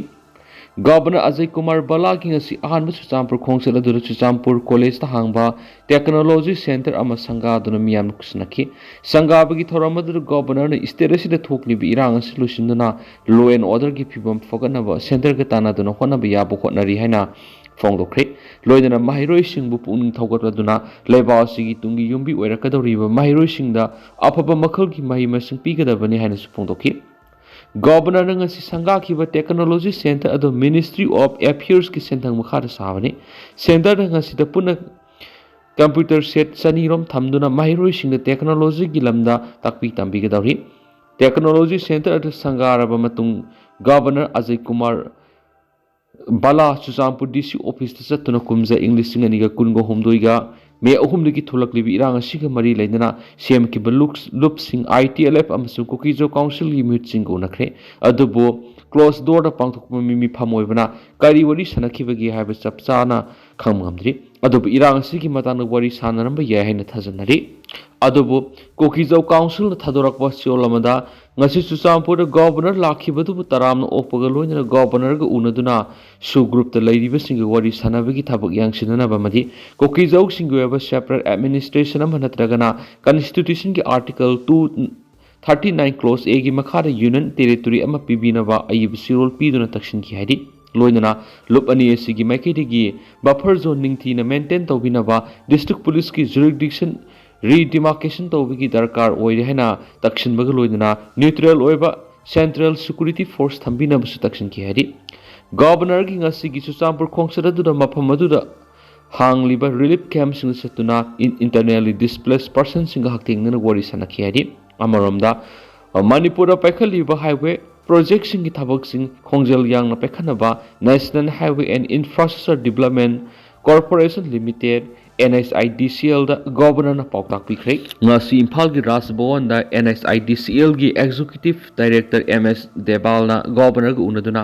ꯒꯕꯔꯅꯔ ꯑꯖꯌ ꯀꯨꯃꯥꯔ ꯚꯜꯂꯥꯒꯤ ꯉꯁꯤ ꯑꯍꯥꯟꯕ ꯆꯨꯔꯆꯥꯟꯄꯨꯔ ꯈꯣꯡꯆꯠ ꯑꯗꯨꯗ ꯆꯨꯔꯆꯥꯟꯄꯨꯔ ꯀꯣꯂꯦꯖꯇ ꯍꯥꯡꯕ ꯇꯦꯛꯅꯣꯂꯣꯖꯤ ꯁꯦꯟꯇꯔ ꯑꯃ ꯁꯪꯒꯥꯗꯨꯅ ꯃꯤꯌꯥꯝꯅ ꯈꯨꯠꯁꯤꯟꯅꯈꯤ꯫ ꯁꯪꯒꯥꯕꯒꯤ ꯊꯧꯔꯝ ꯑꯗꯨꯗ ꯒꯕꯔꯅꯔꯅ ꯁ꯭ꯇꯦꯠ ꯑꯁꯤꯗ ꯊꯣꯛꯂꯤꯕ ꯏꯔꯥꯡ ꯑꯁꯤ ꯂꯣꯏꯁꯤꯟꯗꯨꯅ ꯂꯣ ꯑꯦꯟ ꯑꯣꯔꯗꯔꯒꯤ ꯐꯤꯕꯝ ꯐꯒꯠꯅꯕ ꯁꯦꯟꯇꯔꯒ ꯇꯥꯟꯅꯗꯨꯅ ꯍꯣꯠꯅꯕ ꯌꯥꯕ ꯍꯣꯠꯅꯔꯤ ꯍꯥꯏꯅ ꯐꯣꯡꯗꯣꯛꯈ꯭ꯔꯦ꯫ ꯂꯣꯏꯅꯅ ꯃꯍꯩꯔꯣꯏꯁꯤꯡꯕꯨ ꯄꯨꯛꯅꯤꯡ ꯊꯧꯒꯠꯂꯗꯨꯅ ꯂꯩꯕꯥꯛ ꯑꯁꯤꯒꯤ ꯇꯨꯡꯒꯤ ꯌꯨꯝꯕꯤ ꯑꯣꯏꯔꯛꯀꯗꯧꯔꯤꯕ ꯃꯍꯩꯔꯣꯏꯁꯤꯡꯗ ꯑꯐꯕ ꯃꯈꯜꯒꯤ ꯃꯍꯩ ꯃꯁꯤꯡ ꯄꯤꯒꯗꯕꯅꯤ ꯍꯥꯏꯅꯁꯨ ꯐꯣꯡꯗꯣꯛꯈꯤ꯫ ꯒꯕꯔꯅꯔꯅ ꯉꯁꯤ ꯁꯪꯒꯥꯈꯤꯕ ꯇꯦꯛꯅꯣꯂꯣꯖꯤ ꯁꯦꯟꯇꯔ ꯑꯗꯨ ꯃꯤꯅꯤꯁꯇ꯭ꯔꯤ ꯑꯣꯐ ꯑꯦꯐꯤꯌꯔꯁꯀꯤ ꯁꯦꯟꯊꯪ ꯃꯈꯥꯗ ꯁꯥꯕꯅꯤ꯫ ꯁꯦꯟꯇꯔꯗ ꯉꯁꯤꯗ ꯄꯨꯟꯅ ꯀꯝꯄ꯭ꯌꯨꯇꯔ ꯁꯦꯠ ꯆꯅꯤꯔꯣꯝ ꯊꯝꯗꯨꯅ ꯃꯍꯩꯔꯣꯏꯁꯤꯡꯗ ꯇꯦꯛꯅꯣꯂꯣꯖꯤꯒꯤ ꯂꯝꯗ ꯇꯥꯛꯄꯤ ꯇꯝꯕꯤꯒꯗꯧꯔꯤ꯫ ꯇꯦꯛꯅꯣꯂꯣꯖꯤ ꯁꯦꯟꯇꯔ ꯑꯗꯨ ꯁꯪꯒꯥꯔꯕ ꯃꯇꯨꯡ ꯒꯕꯔꯅꯔ ꯑꯖꯌ ꯀꯨꯃꯥꯔ ꯕꯂꯥ ꯆꯨꯔꯆꯥꯟꯄꯨꯔ ꯗꯤ ꯁꯤ ꯑꯣꯐꯤꯁꯇ ꯆꯠꯇꯨꯅ ꯀꯨꯝꯖꯥ ꯏꯪ ꯂꯤꯁꯤꯡ ꯑꯅꯤꯒ ꯀꯨꯟꯒ ꯍꯨꯝꯗꯣꯏꯒ ꯃꯦ ꯑꯍꯨꯝꯗꯒꯤ ꯊꯣꯛꯂꯛꯂꯤꯕ ꯏꯔꯥꯡ ꯑꯁꯤꯒ ꯃꯔꯤ ꯂꯩꯅꯅ ꯁꯦꯝꯈꯤꯕ ꯂꯨꯞ-, ꯂꯨꯞꯁꯤꯡ, ITLF ꯑꯃꯁꯨꯡ ꯀꯨꯀꯤꯖꯧ ꯀꯥꯎꯟꯁꯤꯜꯒꯤ ꯃꯤꯍꯨꯠꯁꯤꯡꯒ ꯎꯅꯈ꯭ꯔꯦ꯫ ꯑꯗꯨꯕꯨ closed doorꯗ ꯄꯥꯡꯊꯣꯛꯄ ꯃꯤ-, ꯃꯤꯐꯝ ꯑꯣꯏꯕꯅ ꯀꯔꯤ ꯋꯥꯔꯤ ꯁꯥꯟꯅꯈꯤꯕꯒꯦ ꯍꯥꯏꯕ ꯆꯞ ꯆꯥꯅ ꯈꯪꯕ ꯉꯝꯗ꯭ꯔꯤ꯫ ꯑꯗꯨꯕꯨ ꯏꯔꯥꯡ ꯑꯁꯤꯒꯤ ꯃꯇꯥꯡꯗ ꯋꯥꯔꯤ ꯁꯥꯟꯅꯔꯝꯕ ꯌꯥꯏ ꯍꯥꯏꯅ ꯊꯥꯖꯅꯔꯤ꯫ ꯑꯗꯨꯕꯨ ꯀꯨꯀꯤꯖꯧ ꯀꯥꯎꯟꯁꯤꯜꯅ ꯊꯥꯗꯣꯔꯛꯄ ꯆꯌꯣꯜ ꯑꯃꯗ ꯉꯁꯤ ꯆꯨꯔꯆꯥꯟꯄꯨꯔꯗ ꯒꯣꯚꯔꯅꯔ ꯂꯥꯛꯈꯤꯕꯗꯨꯕꯨ ꯇꯔꯥꯝꯅ ꯑꯣꯛꯄꯒ ꯂꯣꯏꯅꯅ ꯒꯣꯚꯔꯅꯔꯒ ꯎꯅꯗꯨꯅ ꯁꯨ ꯒ꯭ꯔꯨꯞꯇ ꯂꯩꯔꯤꯕꯁꯤꯡꯒ ꯋꯥꯔꯤ ꯁꯥꯟꯅꯕꯒꯤ ꯊꯕꯛ ꯌꯥꯡꯁꯤꯟꯅꯅꯕ ꯑꯃꯗꯤ ꯀꯨꯀꯤꯖꯧꯁꯤꯡꯒꯤ ꯑꯣꯏꯕ separate administration ꯑꯃ ꯅꯠꯇ꯭ꯔꯒꯅ constitutionꯒꯤ article two thirty nine clause Aꯒꯤ ꯃꯈꯥꯗ union territory ꯑꯃ ꯄꯤꯕꯤꯅꯕ ꯑꯏꯕ ꯆꯦꯔꯣꯜ ꯄꯤꯗꯨꯅ ꯇꯛꯁꯤꯟꯈꯤ ꯍꯥꯏꯔꯤ꯫ ꯂꯣꯏꯅꯅ ꯂꯨꯞ ꯑꯅꯤ ꯑꯁꯤꯒꯤ ꯃꯥꯏꯀꯩꯗꯒꯤ buffer zone ꯅꯤꯡꯊꯤꯅ maintain ꯇꯧꯕꯤꯅꯕ district policeꯀꯤ jurisdiction redemarcation ꯇꯧꯕꯒꯤ ꯗꯔꯀꯥꯔ ꯑꯣꯏꯔꯦ ꯍꯥꯏꯅ ꯇꯛꯁꯤꯟꯕꯒ ꯂꯣꯏꯅꯅ neutral ꯑꯣꯏꯕ central security force ꯊꯝꯕꯤꯅꯕꯁꯨ ꯇꯛꯁꯤꯟꯈꯤ ꯍꯥꯏꯔꯤ꯫ ꯒꯣꯚꯔꯅꯔꯒꯤ ꯉꯁꯤꯒꯤ ꯆꯨꯔꯆꯥꯟꯄꯨꯔ ꯈꯣꯡꯆꯠ ꯑꯗꯨꯗ ꯃꯐꯝ ꯑꯗꯨꯗ ꯍꯥꯡꯂꯤꯕ relief campꯁꯤꯡꯗ ꯆꯠꯇꯨꯅ in-, internally displaced personꯁꯤꯡꯒ ꯍꯛꯊꯦꯡꯅꯅ ꯋꯥꯔꯤ ꯁꯥꯟꯅꯈꯤ ꯍꯥꯏꯔꯤ꯫ ꯑꯃꯔꯣꯝꯗ, ꯃꯅꯤꯄꯨꯔꯗ ꯄꯥꯏꯈꯠꯂꯤꯕ highway projectꯁꯤꯡꯒꯤ ꯊꯕꯛꯁꯤꯡ ꯈꯣꯡꯖꯦꯜ ꯌꯥꯡꯅ ꯄꯥꯏꯈꯠꯅꯕ National Highway and Infrastructure Development Corporation Limited, NHIDCLꯗ ꯒꯣꯚꯔꯅꯔꯅ ꯄꯥꯎꯇꯥꯛ ꯄꯤꯈ꯭ꯔꯦ꯫ ꯉꯁꯤ ꯏꯝꯐꯥꯜꯒꯤ ꯔꯥꯖ ꯚꯋꯟꯗ NHIDCLꯒꯤ executive director M S ꯗꯦꯕꯥꯜꯅ ꯒꯣꯚꯔꯅꯔꯒ ꯎꯅꯗꯨꯅ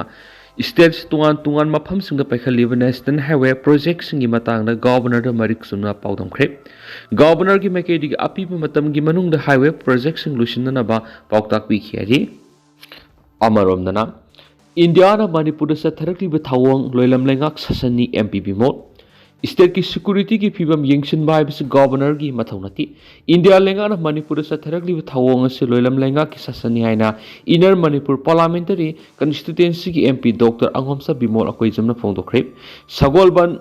states ꯇꯣꯉꯥꯟ ꯇꯣꯉꯥꯟ ꯃꯐꯝꯁꯤꯡꯗ ꯄꯥꯏꯈꯠꯂꯤꯕ National Highway projectꯁꯤꯡꯒꯤ ꯃꯇꯥꯡꯗ ꯒꯣꯚꯔꯅꯔꯗ ꯃꯔꯤꯛ ꯆꯨꯝꯅ ꯄꯥꯎꯗꯝꯈ꯭ꯔꯦ꯫ ꯒꯣꯚꯔꯅꯔꯒꯤ ꯃꯥꯏꯀꯩꯗꯒꯤ ꯑꯄꯤꯕ ꯃꯇꯝꯒꯤ ꯃꯅꯨꯡꯗ highway projectꯁꯤꯡ ꯂꯣꯏꯁꯤꯟꯅꯅꯕ ꯄꯥꯎꯇꯥꯛ ꯄꯤꯈꯤ ꯍꯥꯏꯔꯤ꯫ ꯑꯃꯔꯣꯝꯗꯅ, ꯏꯟꯗꯤꯌꯥꯅ ꯃꯅꯤꯄꯨꯔꯗ ꯆꯠꯊꯔꯛꯂꯤꯕ ꯊꯧꯑꯣꯡ ꯂꯣꯏꯂꯝ ꯂꯩꯉꯥꯛ ꯁꯥꯁꯟꯅꯤ, M P ꯕꯤꯃꯣꯜ꯫ Stateꯀꯤ securityꯒꯤ ꯐꯤꯕꯝ ꯌꯦꯡꯁꯤꯟꯕ ꯍꯥꯏꯕꯁꯤ ꯒꯣꯚꯔꯅꯔꯒꯤ ꯃꯊꯧ ꯅꯠꯇꯦ꯫ ꯏꯟꯗꯤꯌꯥ ꯂꯩꯉꯥꯛꯅ ꯃꯅꯤꯄꯨꯔꯗ ꯆꯠꯊꯔꯛꯂꯤꯕ ꯊꯧꯑꯣꯡ ꯑꯁꯤ ꯂꯣꯏꯂꯝ ꯂꯩꯉꯥꯛꯀꯤ ꯁꯥꯁꯟꯅꯤ ꯍꯥꯏꯅ Inner Manipur Parliamentary Constituencyꯒꯤ M P Doctor ꯑꯉꯣꯝꯆꯥ Bimol ꯑꯀꯣꯏꯖꯝꯅ ꯐꯣꯡꯗꯣꯛꯈ꯭ꯔꯦ꯫ ꯁꯒꯣꯜꯕꯟ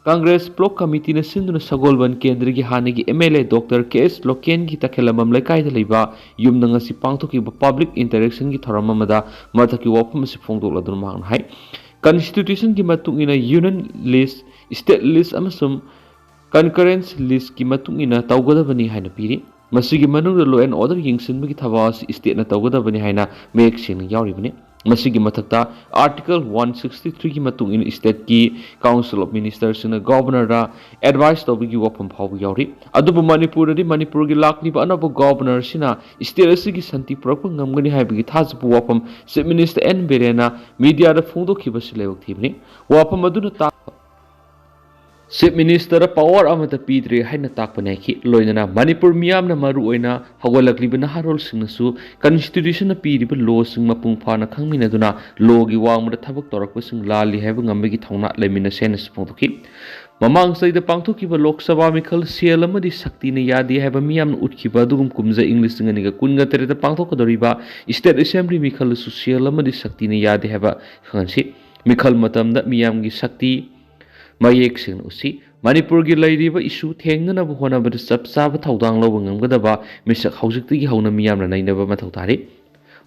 Congress Block Committeeꯅ ꯁꯤꯟꯗꯨꯅ ꯁꯒꯣꯜꯕꯟ ꯀꯦꯟꯗ꯭ꯔꯒꯤ ꯍꯥꯟꯅꯒꯤ M L A Doctor K S ꯂꯣꯀꯦꯟꯒꯤ ꯇꯈꯦꯂꯝꯕꯝ ꯂꯩꯀꯥꯏꯗ ꯂꯩꯕ ꯌꯨꯝꯗ ꯉꯁꯤ ꯄꯥꯡꯊꯣꯛꯈꯤꯕ public interactionꯒꯤ ꯊꯧꯔꯝ ꯑꯃꯗ ꯃꯊꯛꯀꯤ ꯋꯥꯐꯝ ꯑꯁꯤ ꯐꯣꯡꯗꯣꯛꯂꯗꯨꯅ ꯃꯍꯥꯛꯅ ꯍꯥꯏ, constitutionꯒꯤ ꯃꯇꯨꯡ ꯏꯟꯅ union list, state list ꯑꯃꯁꯨꯡ concurrence listꯀꯤ ꯃꯇꯨꯡ ꯏꯟꯅ ꯇꯧꯒꯗꯕꯅꯤ ꯍꯥꯏꯅ ꯄꯤꯔꯤ꯫ ꯃꯁꯤꯒꯤ ꯃꯅꯨꯡꯗ law and order ꯌꯦꯡꯁꯤꯟꯕꯒꯤ ꯊꯕꯛ ꯑꯁꯤ stateꯅ ꯇꯧꯒꯗꯕꯅꯤ ꯍꯥꯏꯅ ꯃꯌꯦꯛ ꯁꯦꯡꯅ ꯌꯥꯎꯔꯤꯕꯅꯤ꯫ ꯃꯁꯤꯒꯤ ꯃꯊꯛꯇ Article one sixty three ꯒꯤ ꯃꯇꯨꯡ ꯏꯟꯅ stateꯀꯤ Council of Ministerꯁꯤꯡꯅ Governorꯗ advice ꯇꯧꯕꯒꯤ ꯋꯥꯐꯝ ꯐꯥꯎꯕ ꯌꯥꯎꯔꯤ꯫ ꯑꯗꯨꯕꯨ ꯃꯅꯤꯄꯨꯔꯗꯗꯤ ꯃꯅꯤꯄꯨꯔꯒꯤ ꯂꯥꯛꯂꯤꯕ ꯑꯅꯧꯕ Governorꯁꯤꯅ state ꯑꯁꯤꯒꯤ ꯁꯥꯟꯇꯤ ꯄꯨꯔꯛꯄ ꯉꯝꯒꯅꯤ ꯍꯥꯏꯕꯒꯤ ꯊꯥꯖꯕ ꯋꯥꯐꯝ Chief Minister ꯑꯦꯟ ꯕꯤꯔꯦꯟꯅ mediaꯗ ꯐꯣꯡꯗꯣꯛꯈꯤꯕꯁꯤ ꯂꯥꯏꯕꯛ ꯊꯤꯕꯅꯤ꯫ ꯋꯥꯐꯝ ꯑꯗꯨꯅ ꯇꯥꯛꯄ Chief Ministerꯗ power ꯑꯃꯠꯇ ꯄꯤꯗ꯭ꯔꯦ ꯍꯥꯏꯅ ꯇꯥꯛꯄꯅꯤ ꯍꯥꯏꯈꯤ꯫ ꯂꯣꯏꯅꯅ ꯃꯅꯤꯄꯨꯔ ꯃꯤꯌꯥꯝꯅ ꯃꯔꯨ ꯑꯣꯏꯅ ꯍꯧꯒꯠꯂꯛꯂꯤꯕ ꯅꯍꯥꯔꯣꯜꯁꯤꯡꯅꯁꯨ Constitutionꯅ ꯄꯤꯔꯤꯕ lawꯁꯤꯡ ꯃꯄꯨꯡ ꯐꯥꯅ ꯈꯪꯃꯤꯟꯅꯗꯨꯅ lawꯒꯤ ꯋꯥꯡꯃꯗ ꯊꯕꯛ ꯇꯧꯔꯛꯄꯁꯤꯡ ꯂꯥꯜꯂꯤ ꯍꯥꯏꯕ ꯉꯝꯕꯒꯤ ꯊꯧꯅꯥ ꯂꯩꯃꯤꯟꯅꯁꯦ ꯍꯥꯏꯅꯁꯨ ꯐꯣꯡꯗꯣꯛꯈꯤ꯫ ꯃꯃꯥꯡ ꯆꯍꯤꯗ ꯄꯥꯡꯊꯣꯛꯈꯤꯕ ꯂꯣꯛ ꯁꯚꯥ ꯃꯤꯈꯜ ꯁꯦꯜ ꯑꯃꯗꯤ ꯁꯛꯇꯤꯅ ꯌꯥꯗꯦ ꯍꯥꯏꯕ ꯃꯤꯌꯥꯝꯅ ꯎꯠꯈꯤꯕ ꯑꯗꯨꯒꯨꯝ ꯀꯨꯝꯖꯥ ꯏꯪ ꯂꯤꯁꯤꯡ ꯑꯅꯤꯒ ꯀꯨꯟꯒ ꯇꯔꯦꯠꯇ ꯄꯥꯡꯊꯣꯛꯀꯗꯧꯔꯤꯕ State Assembly ꯃꯤꯈꯜꯗꯁꯨ ꯁꯦꯜ ꯑꯃꯗꯤ ꯁꯛꯇꯤꯅ ꯌꯥꯗꯦ ꯍꯥꯏꯕ ꯈꯪꯍꯟꯁꯤ꯫ ꯃꯤꯈꯜ ꯃꯇꯝꯗ ꯃꯤꯌꯥꯝꯒꯤ ꯁꯛꯇꯤ ꯃꯌꯦꯛ ꯁꯦꯡꯅ ꯎꯠꯁꯤ꯫ ꯃꯅꯤꯄꯨꯔꯒꯤ ꯂꯩꯔꯤꯕ issue ꯊꯦꯡꯅꯅꯕ ꯍꯣꯠꯅꯕꯗ ꯆꯞ ꯆꯥꯕ ꯊꯧꯗꯥꯡ ꯂꯧꯕ ꯉꯝꯒꯗꯕ ꯃꯤꯁꯛ ꯍꯧꯖꯤꯛꯇꯒꯤ ꯍꯧꯅ ꯃꯤꯌꯥꯝꯅ ꯅꯩꯅꯕ ꯃꯊꯧ ꯇꯥꯔꯤ꯫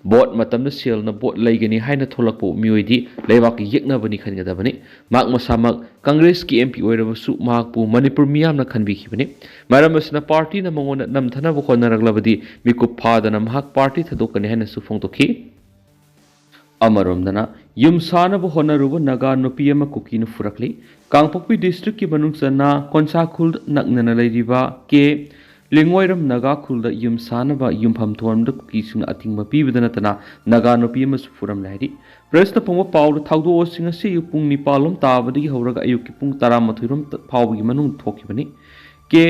Vote ꯃꯇꯝꯗ ꯁꯦꯜꯅ vote ꯂꯩꯒꯅꯤ ꯍꯥꯏꯅ ꯊꯣꯛꯂꯛꯄ ꯃꯤꯑꯣꯏꯗꯤ ꯂꯩꯕꯥꯛꯀꯤ ꯌꯦꯛꯅꯕꯅꯤ ꯈꯟꯒꯗꯕꯅꯤ꯫ ꯃꯍꯥꯛ ꯃꯁꯥꯃꯛ Congressꯀꯤ MP ꯑꯣꯏꯔꯕꯁꯨ ꯃꯍꯥꯛꯄꯨ ꯃꯅꯤꯄꯨꯔ ꯃꯤꯌꯥꯝꯅ ꯈꯟꯕꯤꯈꯤꯕꯅꯤ꯫ ꯃꯔꯝ ꯑꯁꯤꯅ partyꯅ ꯃꯉꯣꯟꯗ ꯅꯝꯊꯅꯕ ꯍꯣꯠꯅꯔꯛꯂꯕꯗꯤ ꯃꯤꯀꯨꯞ ꯐꯥꯗꯅ ꯃꯍꯥꯛ party ꯊꯥꯗꯣꯛꯀꯅꯤ ꯍꯥꯏꯅꯁꯨ ꯐꯣꯡꯗꯣꯛꯈꯤ꯫ ꯑꯃꯔꯣꯝꯗꯅ ꯌꯨꯝ ꯁꯥꯅꯕ ꯍꯣꯠꯅꯔꯨꯕ ꯅꯥꯒꯥ ꯅꯨꯄꯤ ꯑꯃ ꯀꯨꯀꯤꯅ ꯐꯨꯔꯛꯂꯤ꯫ ꯀꯥꯡꯄꯣꯛꯄꯤ districtꯀꯤ ꯃꯅꯨꯡ ꯆꯟꯅ ꯀꯣꯟꯁꯥ ꯈꯨꯜ ꯅꯛꯅꯅ ꯂꯩꯔꯤꯕ ꯀꯦ ꯂꯤꯡꯉꯣꯏꯔꯝ ꯅꯥꯒꯥ ꯈꯨꯜꯗ ꯌꯨꯝ ꯁꯥꯅꯕ ꯌꯨꯝꯐꯝ ꯊꯣꯟꯕꯗ ꯀꯨꯀꯤꯁꯤꯡꯅ ꯑꯊꯤꯡꯕ ꯄꯤꯕꯗ ꯅꯠꯇꯅ ꯅꯥꯒꯥ ꯅꯨꯄꯤ ꯑꯃꯁꯨ ꯐꯨꯔꯝꯂꯦ ꯍꯥꯏꯔꯤ꯫ Pressꯇ ꯐꯣꯡꯕ ꯄꯥꯎꯗ ꯊꯧꯗꯣꯛ ꯑꯁꯤ ꯉꯁꯤ ꯑꯌꯨꯛ ꯄꯨꯡ ꯅꯤꯄꯥꯜ ꯔꯣꯝ ꯇꯥꯕꯗꯒꯤ ꯍꯧꯔꯒ ꯑꯌꯨꯛꯀꯤ ꯄꯨꯡ ꯇꯔꯥꯃꯥꯊꯣꯏ ꯔꯣꯝ ꯐꯥꯎꯕꯒꯤ ꯃꯅꯨꯡꯗ ꯊꯣꯛꯈꯤꯕꯅꯤ꯫ ꯀꯦ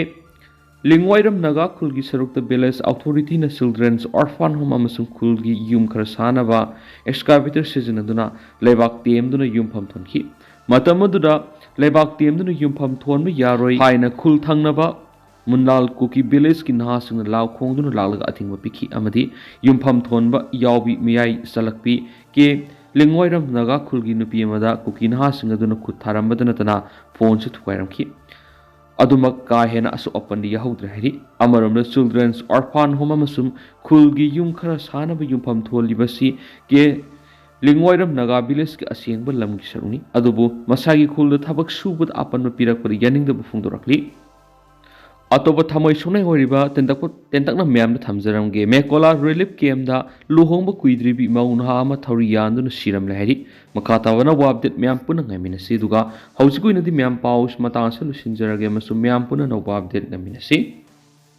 ꯂꯤꯡꯋꯥꯏꯔꯝ ꯅꯥꯒꯥ ꯈꯨꯜꯒꯤ ꯁꯔꯨꯛꯇ village authorityꯅ children's orphan home ꯑꯃꯁꯨꯡ ꯈꯨꯜꯒꯤ ꯌꯨꯝ ꯈꯔ ꯁꯥꯅꯕ excavator ꯁꯤꯖꯤꯟꯅꯗꯨꯅ ꯂꯩꯕꯥꯛ ꯇꯦꯝꯗꯨꯅ ꯌꯨꯝꯐꯝ ꯊꯣꯟꯈꯤ꯫ ꯃꯇꯝ ꯑꯗꯨꯗ ꯂꯩꯕꯥꯛ ꯇꯦꯝꯗꯨꯅ ꯌꯨꯝꯐꯝ ꯊꯣꯟꯕ ꯌꯥꯔꯣꯏ ꯍꯥꯏꯅ ꯈꯨꯜ ꯊꯪꯅꯕ ꯃꯨꯟꯂꯥꯜ ꯀꯨꯀꯤ villageꯀꯤ ꯅꯍꯥꯁꯤꯡꯅ ꯂꯥꯎ ꯈꯣꯡꯗꯨꯅ ꯂꯥꯛꯂꯒ ꯑꯊꯤꯡꯕ ꯄꯤꯈꯤ ꯑꯃꯗꯤ ꯌꯨꯝꯐꯝ ꯊꯣꯟꯕ ꯌꯥꯎꯕꯤ ꯃꯌꯥꯏ ꯆꯜꯂꯛꯄꯤ ꯀꯦ ꯂꯤꯡꯋꯥꯏꯔꯝ ꯅꯥꯒꯥ ꯈꯨꯜꯒꯤ ꯅꯨꯄꯤ ꯑꯃꯗ ꯀꯨꯀꯤ ꯅꯍꯥꯁꯤꯡ ꯑꯗꯨꯅ ꯈꯨꯠ ꯊꯥꯔꯝꯕꯗ ꯅꯠꯇꯅ phoneꯁꯨ ꯊꯨꯒꯥꯏꯔꯝꯈꯤ꯫ ꯑꯗꯨꯃꯛ ꯀꯥ ꯍꯦꯟꯅ ꯑꯁꯣꯛ ꯑꯄꯟꯗꯤ ꯌꯥꯎꯍꯧꯗ꯭ꯔꯦ ꯍꯥꯏꯔꯤ꯫ ꯑꯃꯔꯣꯝꯗ children's orphan home ꯑꯃꯁꯨꯡ ꯈꯨꯜꯒꯤ ꯌꯨꯝ ꯈꯔ ꯁꯥꯅꯕ ꯌꯨꯝꯐꯝ ꯊꯣꯜꯂꯤꯕꯁꯤ ꯀꯦ ꯂꯤꯡꯋꯥꯏꯔꯝ ꯅꯥꯒꯥ villageꯀꯤ ꯑꯁꯦꯡꯕ ꯂꯝꯒꯤ ꯁꯔꯨꯛꯅꯤ꯫ ꯑꯗꯨꯕꯨ ꯃꯁꯥꯒꯤ ꯈꯨꯜꯗ ꯊꯕꯛ ꯁꯨꯕꯗ ꯑꯄꯟꯕ ꯄꯤꯔꯛꯄꯗ ꯌꯥꯅꯤꯡꯗꯕ ꯐꯣꯡꯗꯣꯔꯛꯂꯤ꯫ ꯑꯇꯣꯞꯄ ꯊꯃꯣꯏ ꯁꯣꯛꯅꯤꯡꯉꯥꯏ ꯑꯣꯏꯔꯤꯕ ꯇꯦꯟꯇꯛꯄ-, ꯇꯦꯟꯇꯛꯅ ꯃꯌꯥꯝꯗ ꯊꯝꯖꯔꯝꯒꯦ꯫ ꯃꯦꯀꯣꯂꯥ ꯔꯤꯂꯤꯐ ꯀꯦꯝꯗ ꯂꯨꯍꯣꯡꯕ ꯀꯨꯏꯗ꯭ꯔꯤꯕꯤ ꯃꯧ ꯅꯍꯥ ꯑꯃ ꯊꯧꯔꯤ ꯌꯥꯟꯗꯨꯅ ꯁꯤꯔꯝꯂꯦ ꯍꯥꯏꯔꯤ꯫ ꯃꯈꯥ ꯇꯥꯕ ꯑꯅꯧꯕ ꯑꯞꯗꯦꯠ ꯃꯌꯥꯝ ꯄꯨꯟꯅ ꯉꯥꯏꯃꯤꯟꯅꯁꯤ꯫ ꯑꯗꯨꯒ ꯍꯧꯖꯤꯛꯀꯤ ꯑꯣꯏꯅꯗꯤ ꯃꯌꯥꯝ ꯄꯥꯎ ꯃꯇꯥꯡ ꯑꯁꯤꯗ ꯂꯣꯏꯁꯤꯟꯖꯔꯒꯦ ꯑꯃꯁꯨꯡ ꯃꯌꯥꯝ ꯄꯨꯟꯅ ꯑꯅꯧꯕ ꯑꯞꯗꯦꯠ ꯉꯥꯏꯃꯤꯟꯅꯁꯤ꯫